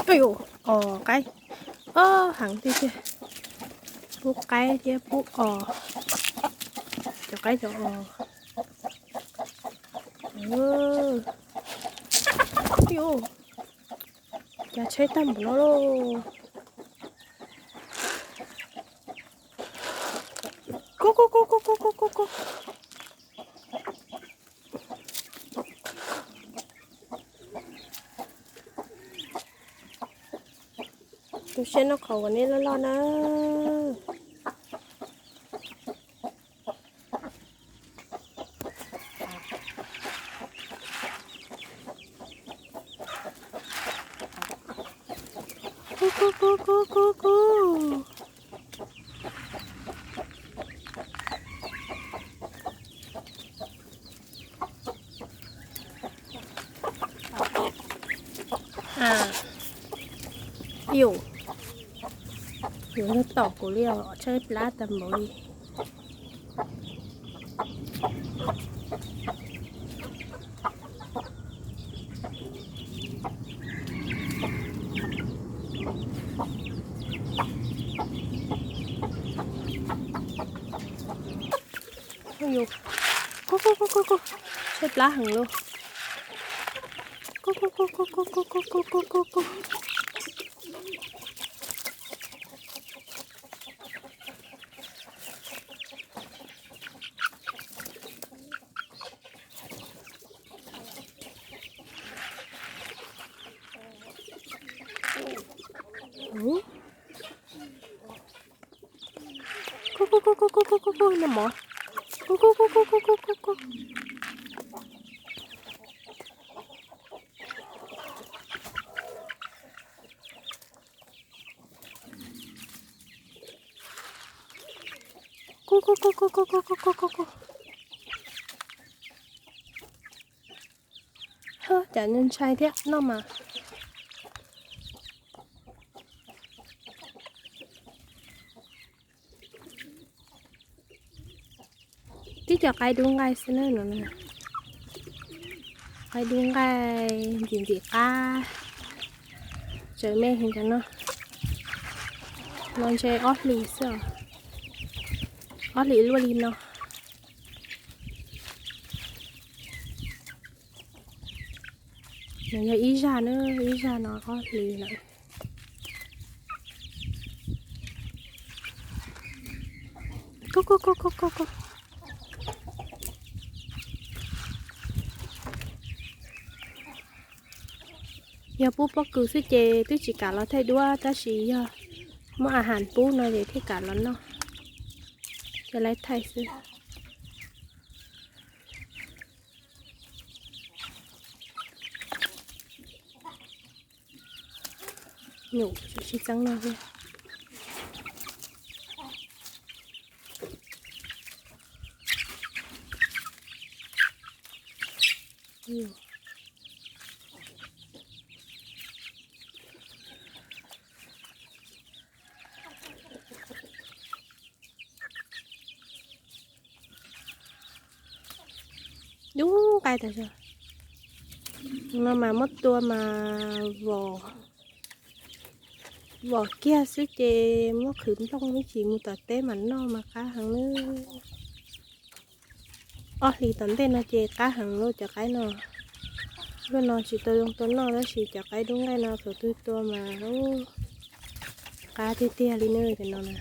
Yus, os qaib, os heev tiag tiag. Pub qaib thiab pub os, cov qaib cov os. Yus, cas tshaib tag npaum no lauj. Kub kub kub kub kub kub kub. Tu siab noj qhauv kom neb loj loj na. Kub kub kub kub kub kub. Yus, yus yog tom kuv li os, tshaib plab tag npaum li. Yus, kub kub kub kub kub, tshaib plab heev lauj. Kub kub kub kub kub kub kub kub kub kub. Kub kub kub kub kub kub kub kub, noj mov. Kub kub kub kub kub kub kub kub. Kub kub kub kub kub kub kub kub kub. Hab, cas ntshai thiab noj mas. Tib co qaib dub nqaij xwb na no. Qaib dub nqaij ntxim ntxim qab, tsaws me heev cov no. No ntshe ob hlis xwb os. Ob hlis luaj li no. Nws yog ib zaj na, ib zaj no ob hlis lawm. Kub kub kub kub kub kub. Yog pub pob kws xwb ces twb tsis kam los thaij duab, tab sis yog muab a has pub no ces thiaj kam los noj. Ces lawv thaij xwb. Nyuam tsis txeeb no thiab. Dub nqaij tas zog. No mas muab tua mas vom, vom kiag xwb ces muab qhwv nplooj ib chim mus tom teb mas noj mas qab heev li. Ob hlis tom ntej no ces qab heev lauj cov qaib no. Lub no tsis tau zoo tua noj tab sis cov qaib dub nqaij no thaum twg tua mas qab tiag tiag li na cov no na.